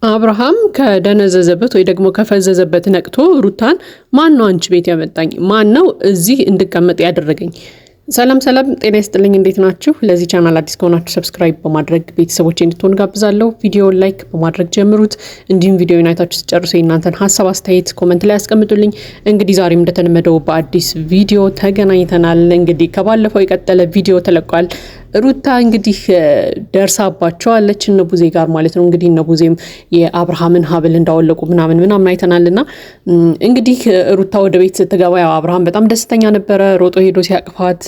አብርሃም ከደነዘዘበት ወይ ደግሞ ከፈዘዘበት ነቅቶ ሩታን ማን ነው አንቺ ቤት ያመጣኝ? ማን ነው እዚህ እንድቀመጥ ያደረገኝ? ሰላም ሰላም፣ ጤና ይስጥልኝ። እንዴት ናችሁ? ለዚህ ቻናል አዲስ ከሆናችሁ subscribe በማድረግ ቤተሰቦች እንድትሆን ጋብዛለሁ። ቪዲዮውን like በማድረግ ጀምሩት። እንዲሁም ቪዲዮውን አይታችሁ ስትጨርሱ የእናንተን ሀሳብ አስተያየት comment ላይ ያስቀምጡልኝ። እንግዲህ ዛሬም እንደተለመደው በአዲስ ቪዲዮ ተገናኝተናል። እንግዲህ ከባለፈው የቀጠለ ቪዲዮ ተለቋል። ሩታ እንግዲህ ደርሳባቸዋለች እነ ቡዜ ጋር ማለት ነው። እንግዲህ እነ ቡዜም የአብርሃምን ሀብል እንዳወለቁ ምናምን ምናምን አይተናልና እንግዲህ ሩታ ወደ ቤት ስትገባ ያው አብርሃም በጣም ደስተኛ ነበረ። ሮጦ ሄዶ ሲያቅፋት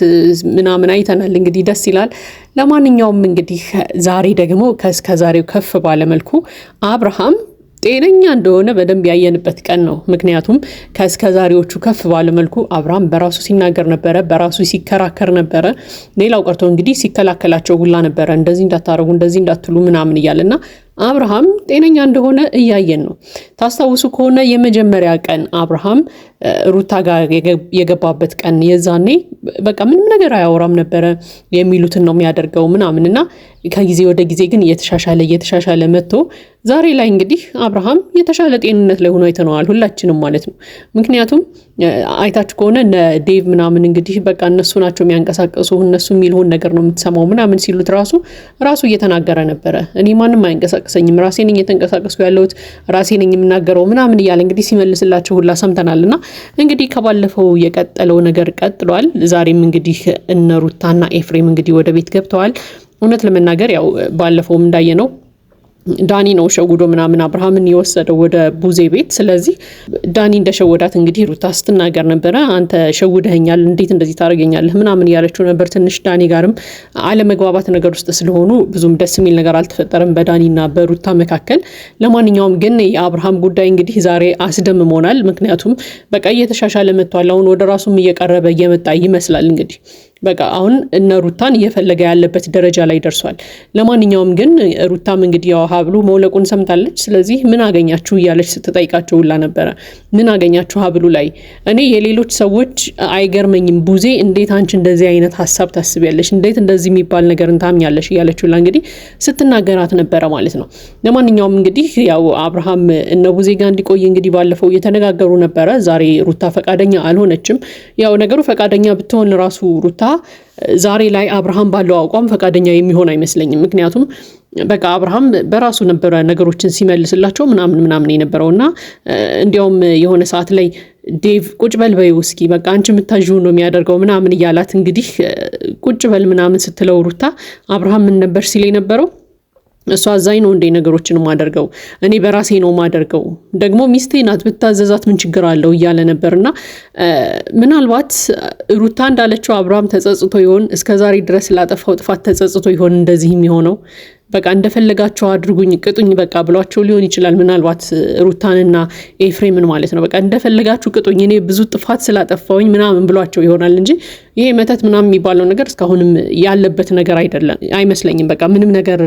ምናምን አይተናል። እንግዲህ ደስ ይላል። ለማንኛውም እንግዲህ ዛሬ ደግሞ ከእስከዛሬው ከፍ ባለመልኩ አብርሃም ጤነኛ እንደሆነ በደንብ ያየንበት ቀን ነው። ምክንያቱም ከእስከ ዛሬዎቹ ከፍ ባለ መልኩ አብርሃም በራሱ ሲናገር ነበረ፣ በራሱ ሲከራከር ነበረ። ሌላው ቀርቶ እንግዲህ ሲከላከላቸው ሁላ ነበረ፣ እንደዚህ እንዳታረጉ፣ እንደዚህ እንዳትሉ ምናምን እያለና አብርሃም ጤነኛ እንደሆነ እያየን ነው። ታስታውሱ ከሆነ የመጀመሪያ ቀን አብርሃም ሩታ ጋር የገባበት ቀን የዛኔ በቃ ምንም ነገር አያወራም ነበረ፣ የሚሉትን ነው የሚያደርገው ምናምን እና ከጊዜ ወደ ጊዜ ግን እየተሻሻለ እየተሻሻለ መጥቶ ዛሬ ላይ እንግዲህ አብርሃም የተሻለ ጤንነት ላይ ሆኖ አይተነዋል ሁላችንም ማለት ነው። ምክንያቱም አይታችሁ ከሆነ እነ ዴቭ ምናምን እንግዲህ በቃ እነሱ ናቸው የሚያንቀሳቀሱ፣ እነሱ የሚልሆን ነገር ነው የምትሰማው ምናምን ሲሉት ራሱ ራሱ እየተናገረ ነበረ። እኔ ማንም አያንቀሳቅሰኝም፣ ራሴ ነኝ እየተንቀሳቀስኩ ያለሁት፣ ራሴ ነኝ የምናገረው ምናምን እያለ እንግዲህ ሲመልስላቸው ሁላ ሰምተናል። እና እንግዲህ ከባለፈው የቀጠለው ነገር ቀጥሏል። ዛሬም እንግዲህ እነ ሩታና ኤፍሬም እንግዲህ ወደ ቤት ገብተዋል። እውነት ለመናገር ያው ባለፈውም እንዳየነው ዳኒ ነው ሸውዶ ምናምን አብርሃምን የወሰደው ወደ ቡዜ ቤት። ስለዚህ ዳኒ እንደሸወዳት እንግዲህ ሩታ ስትናገር ነበረ። አንተ ሸውደኸኛል፣ እንዴት እንደዚህ ታደርገኛለህ ምናምን እያለችው ነበር። ትንሽ ዳኒ ጋርም አለመግባባት ነገር ውስጥ ስለሆኑ ብዙም ደስ የሚል ነገር አልተፈጠረም በዳኒና በሩታ መካከል። ለማንኛውም ግን የአብርሃም ጉዳይ እንግዲህ ዛሬ አስደምሞናል። ምክንያቱም በቃ እየተሻሻለ መጥቷል። አሁን ወደ ራሱም እየቀረበ እየመጣ ይመስላል እንግዲህ በቃ አሁን እነ ሩታን እየፈለገ ያለበት ደረጃ ላይ ደርሷል። ለማንኛውም ግን ሩታም እንግዲህ ያው ሀብሉ መውለቁን ሰምታለች። ስለዚህ ምን አገኛችሁ እያለች ስትጠይቃቸው ሁላ ነበረ። ምን አገኛችሁ ሀብሉ ላይ? እኔ የሌሎች ሰዎች አይገርመኝም። ቡዜ እንዴት አንቺ እንደዚህ አይነት ሀሳብ ታስቢያለሽ? እንዴት እንደዚህ የሚባል ነገር እንታምኛለሽ? እያለች ሁላ እንግዲህ ስትናገራት ነበረ ማለት ነው። ለማንኛውም እንግዲህ ያው አብርሃም እነ ቡዜ ጋር እንዲቆይ እንግዲህ ባለፈው እየተነጋገሩ ነበረ። ዛሬ ሩታ ፈቃደኛ አልሆነችም። ያው ነገሩ ፈቃደኛ ብትሆን ራሱ ሩታ ዛሬ ላይ አብርሃም ባለው አቋም ፈቃደኛ የሚሆን አይመስለኝም። ምክንያቱም በቃ አብርሃም በራሱ ነበረ ነገሮችን ሲመልስላቸው ምናምን ምናምን የነበረው እና እንዲያውም የሆነ ሰዓት ላይ ዴቭ ቁጭ በል በይው እስኪ በቃ አንቺ የምታዥው ነው የሚያደርገው ምናምን እያላት እንግዲህ ቁጭ በል ምናምን ስትለው ሩታ አብርሃም ምን ነበር ሲል የነበረው? እሷ አዛኝ ነው እንዴ ነገሮችን ማደርገው? እኔ በራሴ ነው ማደርገው፣ ደግሞ ሚስቴ ናት ብታዘዛት ምን ችግር አለው እያለ ነበርና ምናልባት ሩታ እንዳለችው አብርሃም ተጸጽቶ ይሆን? እስከዛሬ ድረስ ላጠፋው ጥፋት ተጸጽቶ ይሆን እንደዚህ የሚሆነው? በቃ እንደፈለጋቸው አድርጉኝ፣ ቅጡኝ በቃ ብሏቸው ሊሆን ይችላል። ምናልባት ሩታንና ኤፍሬምን ማለት ነው። በቃ እንደፈለጋችሁ ቅጡኝ፣ እኔ ብዙ ጥፋት ስላጠፋውኝ ምናምን ብሏቸው ይሆናል እንጂ ይሄ መተት ምናምን የሚባለው ነገር እስካሁንም ያለበት ነገር አይደለም፣ አይመስለኝም። በቃ ምንም ነገር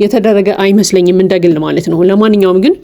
የተደረገ አይመስለኝም እንደግል ማለት ነው። ለማንኛውም ግን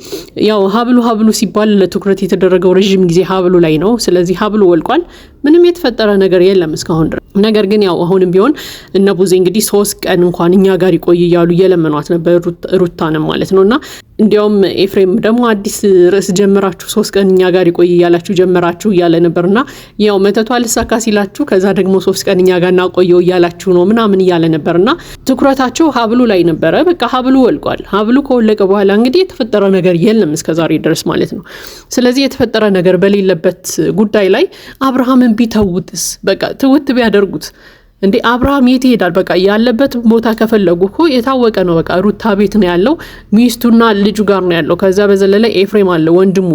ያው ሀብሉ ሀብሉ ሲባል ለትኩረት የተደረገው ረዥም ጊዜ ሀብሉ ላይ ነው። ስለዚህ ሀብሉ ወልቋል። ምንም የተፈጠረ ነገር የለም እስካሁን ድረስ። ነገር ግን ያው አሁንም ቢሆን እነ ቡዜ እንግዲህ 3 ቀን እንኳን እኛ ጋር ይቆይ እያሉ እየለመኗት ነበር ሩታንም ማለት ነው። እና እንዲያውም ኤፍሬም ደግሞ አዲስ ርዕስ ጀምራችሁ 3 ቀን እኛ ጋር ይቆይ እያላችሁ ጀምራችሁ እያለ ነበርና ያው መተቷ አልሳካ ሲላችሁ ከዛ ደግሞ 3 ቀን እኛ ጋር እናቆየው እያላችሁ ነው ምናምን እያለ ነበርና ትኩረታቸው ሀብሉ ላይ ነበረ። በቃ ሀብሉ ወልቋል። ሀብሉ ከወለቀ በኋላ እንግዲህ የተፈጠረ ነገር የለም እስከዛሬ ድረስ ማለት ነው። ስለዚህ የተፈጠረ ነገር በሌለበት ጉዳይ ላይ አብርሃምን ቢተውትስ፣ በቃ ትውት ቢያደርጉት እንዴ አብርሃም የት ይሄዳል? በቃ ያለበት ቦታ ከፈለጉ እኮ የታወቀ ነው። በቃ ሩታ ቤት ነው ያለው፣ ሚስቱና ልጁ ጋር ነው ያለው። ከዛ በዘለለ ኤፍሬም አለ ወንድሙ።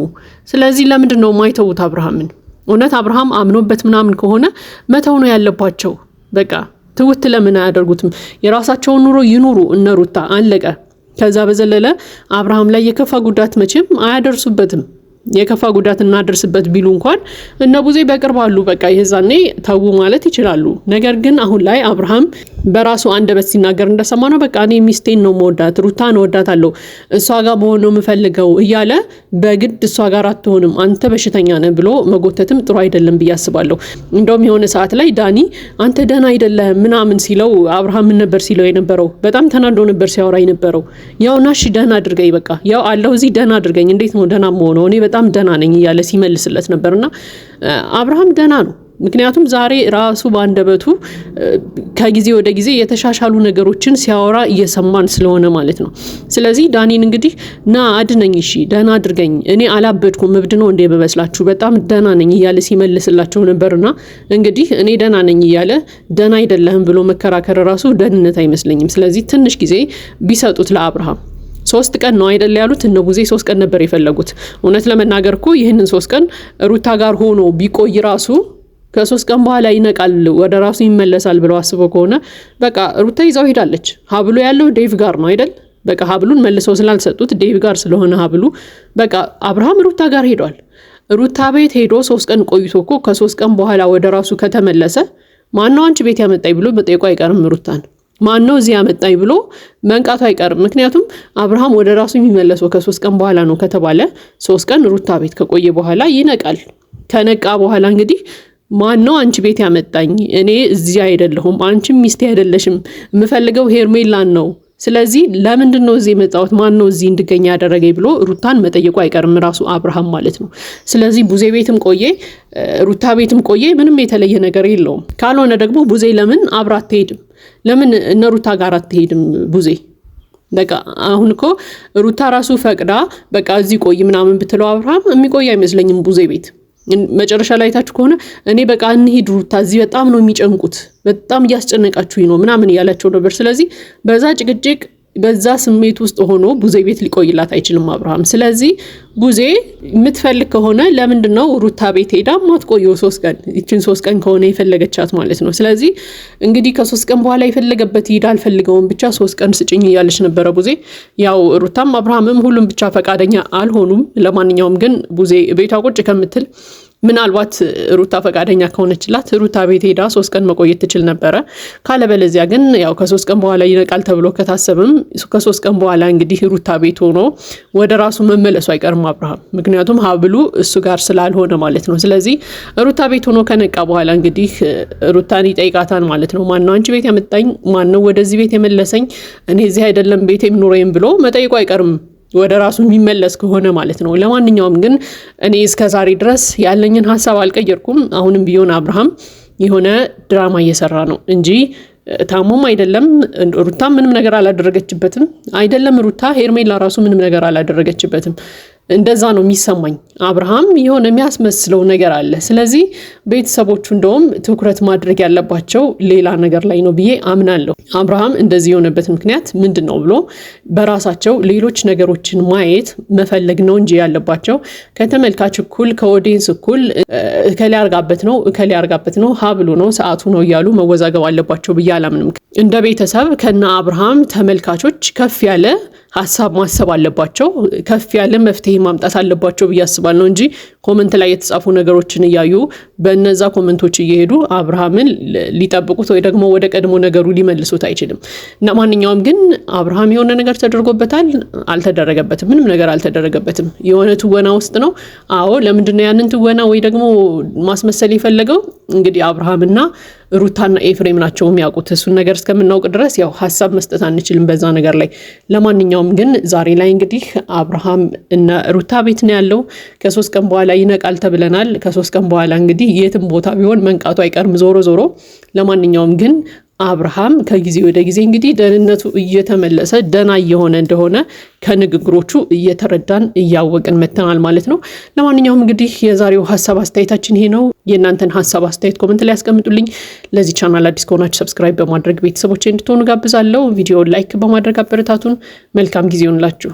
ስለዚህ ለምንድን ነው የማይተዉት አብርሃምን? እውነት አብርሃም አምኖበት ምናምን ከሆነ መተው ነው ያለባቸው። በቃ ትውት ለምን አያደርጉትም? የራሳቸውን ኑሮ ይኑሩ እነ ሩታ፣ አለቀ። ከዛ በዘለለ አብርሃም ላይ የከፋ ጉዳት መቼም አያደርሱበትም። የከፋ ጉዳት እናደርስበት ቢሉ እንኳን እነ ቡዜ በቅርብ አሉ። በቃ የዛኔ ተዉ ማለት ይችላሉ። ነገር ግን አሁን ላይ አብርሃም በራሱ አንደበት ሲናገር እንደሰማ ነው፣ በቃ እኔ ሚስቴን ነው መወዳት፣ ሩታን እወዳታለሁ፣ እሷ ጋር መሆን ነው የምፈልገው እያለ በግድ እሷ ጋር አትሆንም፣ አንተ በሽተኛ ነህ ብሎ መጎተትም ጥሩ አይደለም ብዬ አስባለሁ። እንደውም የሆነ ሰዓት ላይ ዳኒ አንተ ደህና አይደለህም ምናምን ሲለው አብርሃም ምን ነበር ሲለው የነበረው? በጣም ተናዶ ነበር ሲያወራ የነበረው። ያው ናሽ ደህና አድርገኝ፣ በቃ ያው አለሁ እዚህ ደህና አድርገኝ፣ እንዴት ነው ደህና መሆነው? እኔ በጣም ደህና ነኝ እያለ ሲመልስለት ነበርና አብርሃም ደህና ነው። ምክንያቱም ዛሬ ራሱ በአንደበቱ ከጊዜ ወደ ጊዜ የተሻሻሉ ነገሮችን ሲያወራ እየሰማን ስለሆነ ማለት ነው። ስለዚህ ዳኒን እንግዲህ ና አድነኝ፣ እሺ ደህና አድርገኝ፣ እኔ አላበድኩም፣ እብድ ነው እንዴ በመስላችሁ፣ በጣም ደህና ነኝ እያለ ሲመልስላቸው ነበርና እንግዲህ እኔ ደህና ነኝ እያለ ደህና አይደለህም ብሎ መከራከር ራሱ ደህንነት አይመስለኝም። ስለዚህ ትንሽ ጊዜ ቢሰጡት ለአብርሃም 3 ቀን ነው አይደል ያሉት? እነ ቡዜ 3 ቀን ነበር የፈለጉት። እውነት ለመናገር እኮ ይህንን 3 ቀን ሩታ ጋር ሆኖ ቢቆይ ራሱ ከ3 ቀን በኋላ ይነቃል፣ ወደ ራሱ ይመለሳል ብለው አስበው ከሆነ በቃ ሩታ ይዛው ሄዳለች። ሀብሉ ያለው ዴቭ ጋር ነው አይደል? በቃ ሀብሉን መልሰው ስላልሰጡት ዴቭ ጋር ስለሆነ ሀብሉ በቃ አብርሃም ሩታ ጋር ሄዷል። ሩታ ቤት ሄዶ 3 ቀን ቆይቶ እኮ ከ3 ቀን በኋላ ወደ ራሱ ከተመለሰ ማነው አንቺ ቤት ያመጣኝ ብሎ መጠየቁ አይቀርም ሩታን። ማን ነው እዚህ ያመጣኝ ብሎ መንቃቱ አይቀርም። ምክንያቱም አብርሃም ወደ ራሱ የሚመለሰው ከ3 ቀን በኋላ ነው ከተባለ 3 ቀን ሩታ ቤት ከቆየ በኋላ ይነቃል። ከነቃ በኋላ እንግዲህ ማን ነው አንቺ ቤት ያመጣኝ? እኔ እዚህ አይደለሁም፣ አንቺም ሚስቴ አይደለሽም፣ የምፈልገው ሄርሜላን ነው። ስለዚህ ለምንድን ነው እዚህ የመጣሁት? ማን ነው እዚህ እንድገኝ ያደረገኝ ብሎ ሩታን መጠየቁ አይቀርም ራሱ አብርሃም ማለት ነው። ስለዚህ ቡዜ ቤትም ቆየ ሩታ ቤትም ቆየ ምንም የተለየ ነገር የለውም። ካልሆነ ደግሞ ቡዜ ለምን አብራ አትሄድም? ለምን እነ ሩታ ጋር አትሄድም ቡዜ? በቃ አሁን እኮ ሩታ ራሱ ፈቅዳ በቃ እዚህ ቆይ ምናምን ብትለው አብርሃም የሚቆይ አይመስለኝም ቡዜ ቤት። መጨረሻ ላይ ታችሁ ከሆነ እኔ በቃ እንሂድ ሩታ፣ እዚህ በጣም ነው የሚጨንቁት፣ በጣም እያስጨነቃችሁኝ ነው ምናምን እያላቸው ነበር። ስለዚህ በዛ ጭቅጭቅ በዛ ስሜት ውስጥ ሆኖ ቡዜ ቤት ሊቆይላት አይችልም አብርሃም። ስለዚህ ቡዜ የምትፈልግ ከሆነ ለምንድን ነው ሩታ ቤት ሄዳ ማትቆየው 3 ቀን? ይችን 3 ቀን ከሆነ የፈለገቻት ማለት ነው። ስለዚህ እንግዲህ ከ3 ቀን በኋላ የፈለገበት ሂዳ አልፈልገውም ብቻ 3 ቀን ስጭኝ እያለች ነበረ ቡዜ። ያው ሩታም አብርሃምም ሁሉም ብቻ ፈቃደኛ አልሆኑም። ለማንኛውም ግን ቡዜ ቤቷ ቁጭ ከምትል ምናልባት ሩታ ፈቃደኛ ከሆነችላት ሩታ ቤት ሄዳ 3 ቀን መቆየት ትችል ነበረ። ካለበለዚያ ግን ያው ከ3 ቀን በኋላ ይነቃል ተብሎ ከታሰብም ከ3 ቀን በኋላ እንግዲህ ሩታ ቤት ሆኖ ወደ ራሱ መመለሱ አይቀርም አብርሃም። ምክንያቱም ሀብሉ እሱ ጋር ስላልሆነ ማለት ነው። ስለዚህ ሩታ ቤት ሆኖ ከነቃ በኋላ እንግዲህ ሩታን ይጠይቃታል ማለት ነው። ማነው አንቺ ቤት ያመጣኝ? ማነው ወደዚህ ቤት የመለሰኝ? እኔ እዚህ አይደለም ቤት የምኖረኝ ብሎ መጠየቁ አይቀርም ወደ ራሱ የሚመለስ ከሆነ ማለት ነው። ለማንኛውም ግን እኔ እስከ ዛሬ ድረስ ያለኝን ሀሳብ አልቀየርኩም። አሁንም ቢሆን አብርሃም የሆነ ድራማ እየሰራ ነው እንጂ ታሞም አይደለም። ሩታ ምንም ነገር አላደረገችበትም። አይደለም ሩታ፣ ሄርሜላ ራሱ ምንም ነገር አላደረገችበትም። እንደዛ ነው የሚሰማኝ። አብርሃም የሆነ የሚያስመስለው ነገር አለ። ስለዚህ ቤተሰቦቹ እንደውም ትኩረት ማድረግ ያለባቸው ሌላ ነገር ላይ ነው ብዬ አምናለሁ። አብርሃም እንደዚህ የሆነበት ምክንያት ምንድን ነው ብሎ በራሳቸው ሌሎች ነገሮችን ማየት መፈለግ ነው እንጂ ያለባቸው ከተመልካች እኩል ከ audience እኩል እከሌ አርጋበት ነው እከሌ አርጋበት ነው ሀብሉ ነው ሰዓቱ ነው እያሉ መወዛገብ አለባቸው ብዬ አላምንም። እንደ ቤተሰብ ከነ አብርሃም ተመልካቾች ከፍ ያለ ሀሳብ ማሰብ አለባቸው፣ ከፍ ያለ መፍትሄ ማምጣት አለባቸው ብዬ አስባለሁ እንጂ comment ላይ የተጻፉ ነገሮችን እያዩ በነዛ comment ኦች እየሄዱ አብርሃምን ሊጠብቁት ወይ ደግሞ ወደ ቀድሞ ነገሩ ሊመልሱት አይችልም። እና ማንኛውም ግን አብርሃም የሆነ ነገር ተደርጎበታል? አልተደረገበትም። ምንም ነገር አልተደረገበትም። የሆነ ትወና ውስጥ ነው። አዎ፣ ለምንድን ነው ያንን ትወና ወይ ደግሞ ማስመሰል የፈለገው? እንግዲህ አብርሃምና ሩታና ኤፍሬም ናቸው የሚያውቁት። እሱን ነገር እስከምናውቅ ድረስ ያው ሀሳብ መስጠት አንችልም በዛ ነገር ላይ። ለማንኛውም ግን ዛሬ ላይ እንግዲህ አብርሃም እና ሩታ ቤት ነው ያለው። ከ3 ቀን በኋላ ይነቃል ተብለናል። ከ3 ቀን በኋላ እንግዲህ የትም ቦታ ቢሆን መንቃቱ አይቀርም ዞሮ ዞሮ። ለማንኛውም ግን አብርሃም ከጊዜ ወደ ጊዜ እንግዲህ ደህንነቱ እየተመለሰ ደህና እየሆነ እንደሆነ ከንግግሮቹ እየተረዳን እያወቅን መተናል ማለት ነው። ለማንኛውም እንግዲህ የዛሬው ሀሳብ አስተያየታችን ይሄ ነው። የእናንተን ሀሳብ አስተያየት comment ላይ ያስቀምጡልኝ። ለዚህ ቻናል አዲስ ከሆናችሁ subscribe በማድረግ ቤተሰቦች እንድትሆኑ ጋብዛለሁ። ቪዲዮ like በማድረግ አበረታቱን። መልካም ጊዜ ይሆንላችሁ።